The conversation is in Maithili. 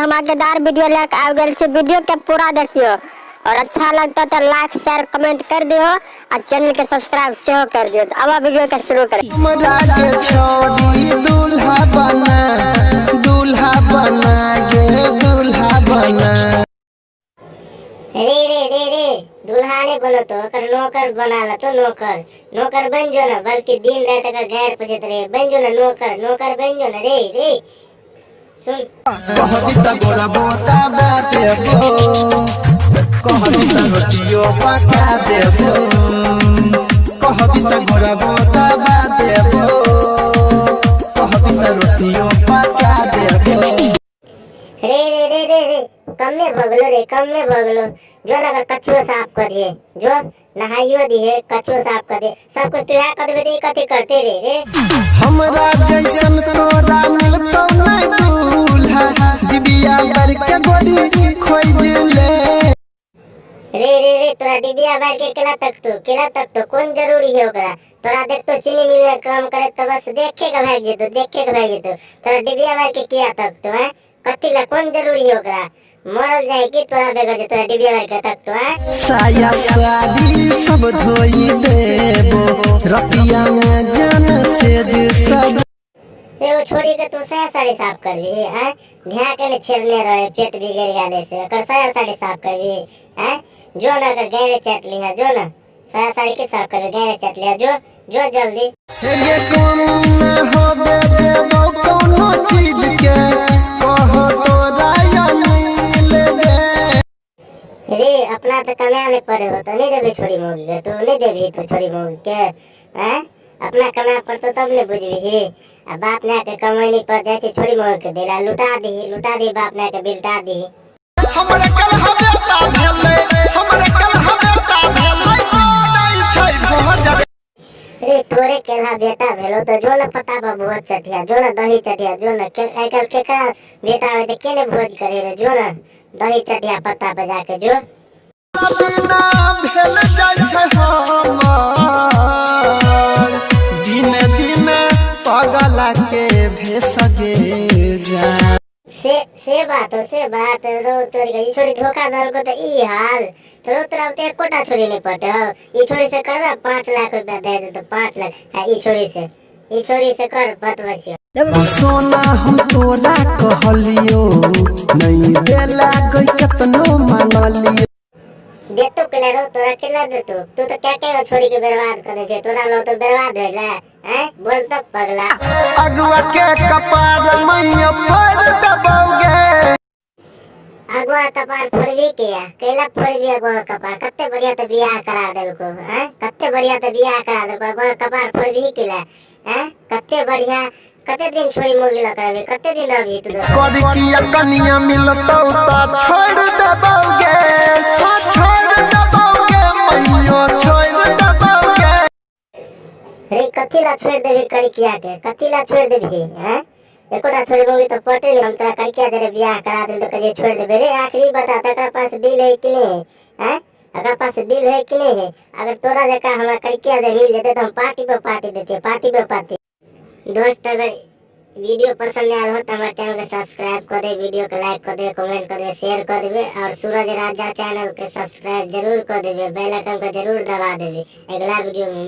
धमाकेदार वीडियो लेके आबि गेल छी। वीडियो के पूरा देखियो और अच्छा लगता तो लाइक शेयर कमेंट कर दियो आ चैनल के सब्सक्राइब सेहो कर दियो। तो अब वीडियो के शुरू करें। हमरा के छोड़ी दूल्हा बना, दूल्हा बना गे दूल्हा बना। रे रे रे रे, दूल्हा नहीं बनो तो ओकर नौकर बना ला तो नौकर नौकर बन जो ना, बल्कि दिन रात अगर गैर पूछत रहे बन जो ना नौकर नौकर बन जो ना। रे रे सुन, कहबी त गोरा बोता देबो, कहबी त रोटियो पका देबो, कहबी त गोरा बोता देबो, कहबी त रोटियो पका देबो। रे रे रे रे रे, कम में भगलो रे, कम में भगलो। जो ना अगर कछुआ साफ कर दिए, जो नहाइयो दिए, कछुआ साफ कर दिए, सब कुछ तू कर देबे त ई कथी करते रे रे। हमरा जैसन तोरा मिलतौ नै दूल्हा, डिबिया बार के गोरी खोज ले। रे रे रे, तोरा डिबिया बार के केला तक तो, केला तक तो कौन जरूरी है ओकरा? तोरा देख तो चीनी मिल में काम करे तो बस देखे के भाग जेतो, देखे के भाग जेतो। तोरा डिबिया बार के किया तक तो है, कथी ला कौन जरूरी है ओकरा? मरल जाए कि तोरा बेगर जे तोरा डिबिया बार के तक तो है। साया साड़ी सब धोई देबो, रतिया में जान सेज सज। रे वो छोड़ी के तू साया साड़ी साफ करबी हैं? ध्यान के ने छेड़ने रहे पेट बिगड़ गेले से ओकर साया साड़ी साफ करबी हैं? जो ना अगर गहरे चट लिहा, जो ना साया साड़ी के साफ करबी, गहरे चट लिहा, जो जो जल्दी। हे कमी न होबे देबो कोनो चीज के, कहो तोरा अनिल गे। रे अपना तो कमाए नहीं पड़े हो तो नहीं देबी छोड़ी मोगी के, तू नहीं देबी तो छोड़ी मोगी के हैं? अपना कमाए पड़तो तब ने बुझबी। आ बाप माय के कमैनी पर जाइ छै छोड़ी मोगी के देला, लुटा दही, लुटा दही, बाप माय के बिलटा दही। हमरा कलह बेटा भेलै, हमरा कलह बेटा भेलै, बनै छै भोजन। रे तोरे केला बेटा भेलो तो जो न पता बा भोज चटिया, जो न दही चटिया, जो न आइ काल्हि केकरा बेटा होय त के ने भोज करे रे, जो न दही चटिया पत्ता पर जाके जो। बिना भेल जाइ छै हमर, दिने दिने पगला के भेस गे जा। से बात हो, से बात रो तोर के ई छोड़ी धोखा दलको त ई हाल तो रो तोरा त एकोटा छोड़ी नहीं पटे हो। ई छोड़ी से करबा 5 लाख रुपया दे दे तो 5 लाख है, ई छोड़ी से, ई छोड़ी से कर बतबै छियो। सोना हम तोरा कहलियो नहीं देला गई केतनो मांगलियो। देतो केला रो तोरा केला देतो? तू तो क्या क्या छोड़ी के बर्बाद कर दे छे, तोरा लो तो बर्बाद होइला हैं? बोल त पगला। अगुआ के कपार मैया फोड़ देबौगे। अगुआ कपार फोड़बी किया? केला फोड़बी अगुआ कपार? कते बढ़िया त बियाह करा देलको हैं? कते बढ़िया त बियाह करा देलको, अगुआ कपार फोड़बी केला हैं? कते बढ़िया, कते दिन छोड़ी मोगी ल करबी, कते दिन रहबी तू? करिया कनिया मिलतौ त छोड़ देबौगे, छोड़ देबौगे मैयो, छोड़ देबौगे। रे कथी ला छोड़ देबी करिकिया के, कथी ला छोड़ देबी हैं? एकोटा छोड़ी मोगी तो पटे नहीं, हम तोरा करिकिया दे रे बियाह करा देल तो कहिए छोड़ देबे रे। आखिरी बता तकरा पास दिल है कि नहीं है हैं? अगर पास दिल है कि नहीं है? अगर तोरा जका हमरा करिकिया दे मिल जेते तो हम पार्टी पे पार्टी देते, पार्टी पे पार्टी। दोस्त अगर वीडियो पसंद आयल हो तो हमारे चैनल के सब्सक्राइब कर दे, वीडियो के लाइक कर दे, कमेंट कर दे, शेयर कर देबे और सूरज राजा चैनल के सब्सक्राइब जरूर कर देबे, बेल आइकन के जरूर दबा देबे। अगला वीडियो में